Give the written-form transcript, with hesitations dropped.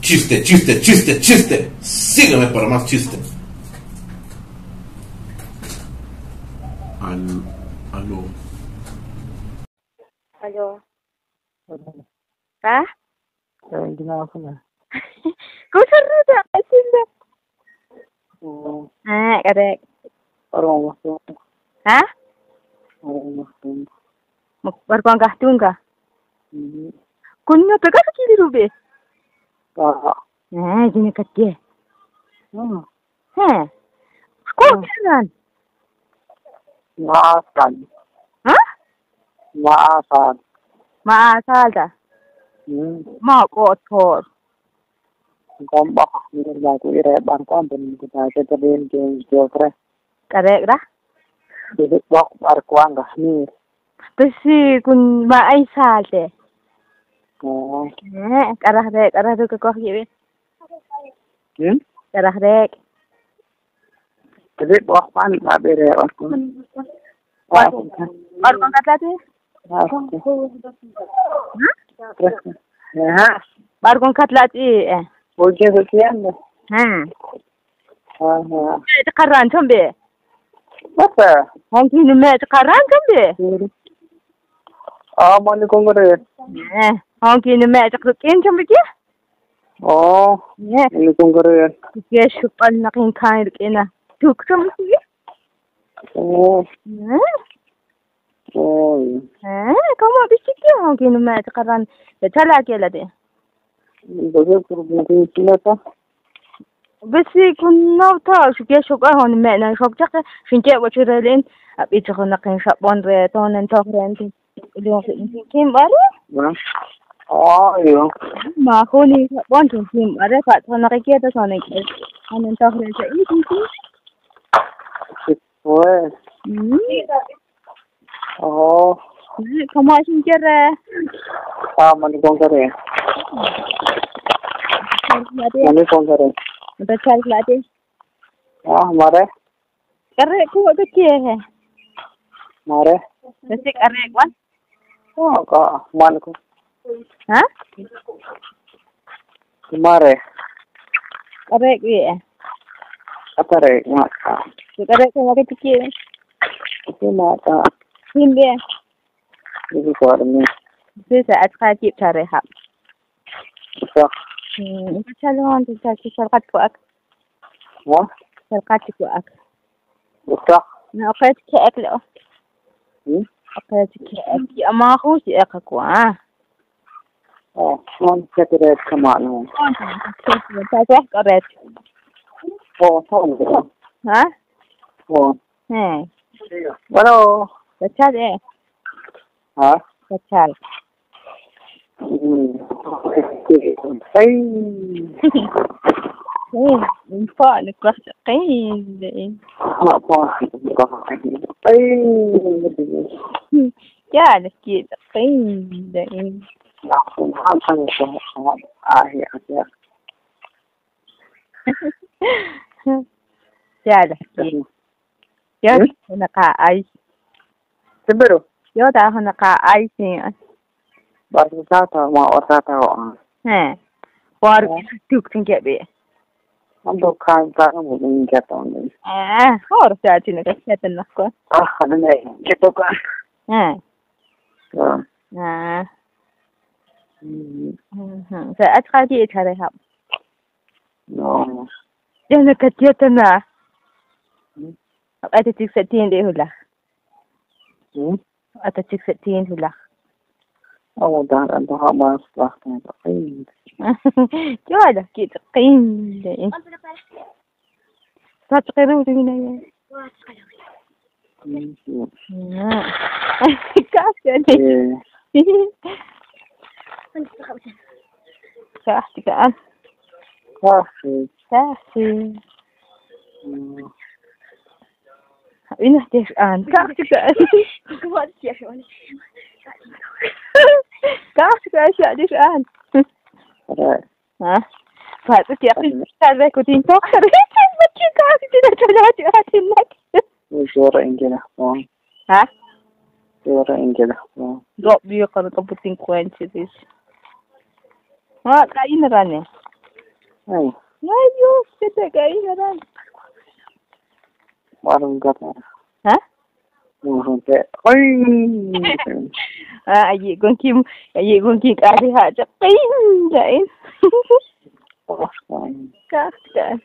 Chiste, chiste, chiste, chiste. Sígueme para más chiste. Al, aló. Alo. Ha? Kaya ginawa ko na. Kusarada kasinda. Oo. Ah, correct. Parang gusto. Ha? Parang gusto. Barkwang kahtunga. Mhm. Kunno taga kili rube. Ah. Ah, gini katye. Hmm. Ha. Ko kanan. Maasan. Ha? Maasan. Ma salda. Hmm. Ma ko thor. Gomba. Nirba ko ire ban ko ambon ko ta ke tarin ke jokre. Correct ra? Dili bok bar ko anga ni. Tasi kun ma ai salte. Oo. Eh, karah rek, karah tu ke ko kibe. Hmm? Karah rek. Dili bok pan ba bere bar ko. Barkwang katla tu? Ha? Ha? Barkwang katla tu eh. Oye, ¿qué anda? Ha. Ha ha. Qarran chombe. Basta. Honki nume qarran chombe. Ah, mani kongre. Eh, honki nume chaqrukin chombe ki? Oh, Eh, mani kongre. ke shupal naqin kain rukina. Tuk chombe ki? Oh, Eh, oh. eh, como bichiki honki nume qarran. Chala ke lade. Entonces, pero no tiene plata. Bisi kunno ta shuke shuka hon me na shok chaq shinche wachurelin abi chaqnaqin shabon re tonen toqren kim bare Bueno. Ay, yo. ma khoni shabon tun kim bare fa tonaqi ta sonen honen toqren sa i Sí, pues. Oh, como shinche re ah, mani kongre. Mani kongre. Bachal lade Ah, mare, karre ko to ke he mare. basi karre wan Oh, ka, man ko. ha Mare, karre ki atare, mata. karre ko ke ke Ito mata. kim be Hindi ko alam yun. sisa atqa jib tare hab Isa. Chalon chal chalqat kuak Ha? chalqat kuak Isa. na qat keak lo Hmm? qat keak ya ma khus ya qaqwa Oh, man sekret kamano. ta ta qaret Oh, oh. ha Oh. he Bueno. chal e Ha? chal Hmm. Ay. فعلك قيل Ma po. Ay. يا لك قيل Ay, ay. يا لك يا هنقا اي Siguro. يا دا هنقا اي سين Barkata ma orata o. ها بار توك تنجبي Ando kan ta mo din jaton. اه خور ساعتين كسيت النخكو Ah, ano na eh. Kito ka. ها Ah. ها Hmm. فأتقى دي تريها No. أنا كتيتنا أتتك ستين دي هلا Hmm? أتتك ستين هلا Oh, dar ando ha mas lah. Ay. يا كي قيل تقريبا تقولين كافي Eh, كاحتي كأن kasi. كافي Hmm. وين احتاج أن كاحتي كأن كاحتي كأن شو أن Aray. ها فاتت يا أخي تعرف كنت تأخر ما تشوف Zora ingela. Oh, ها Zora ingela. Oh. Drop biyo ka na kaputing kwenche this. Ha, kain na rane. Ay, Ay, Dios, que te caí, ¿verdad? ¿Ah? Ay. Ah, allí con Kim, allí con Kim, casi hacha, pin, Kafka.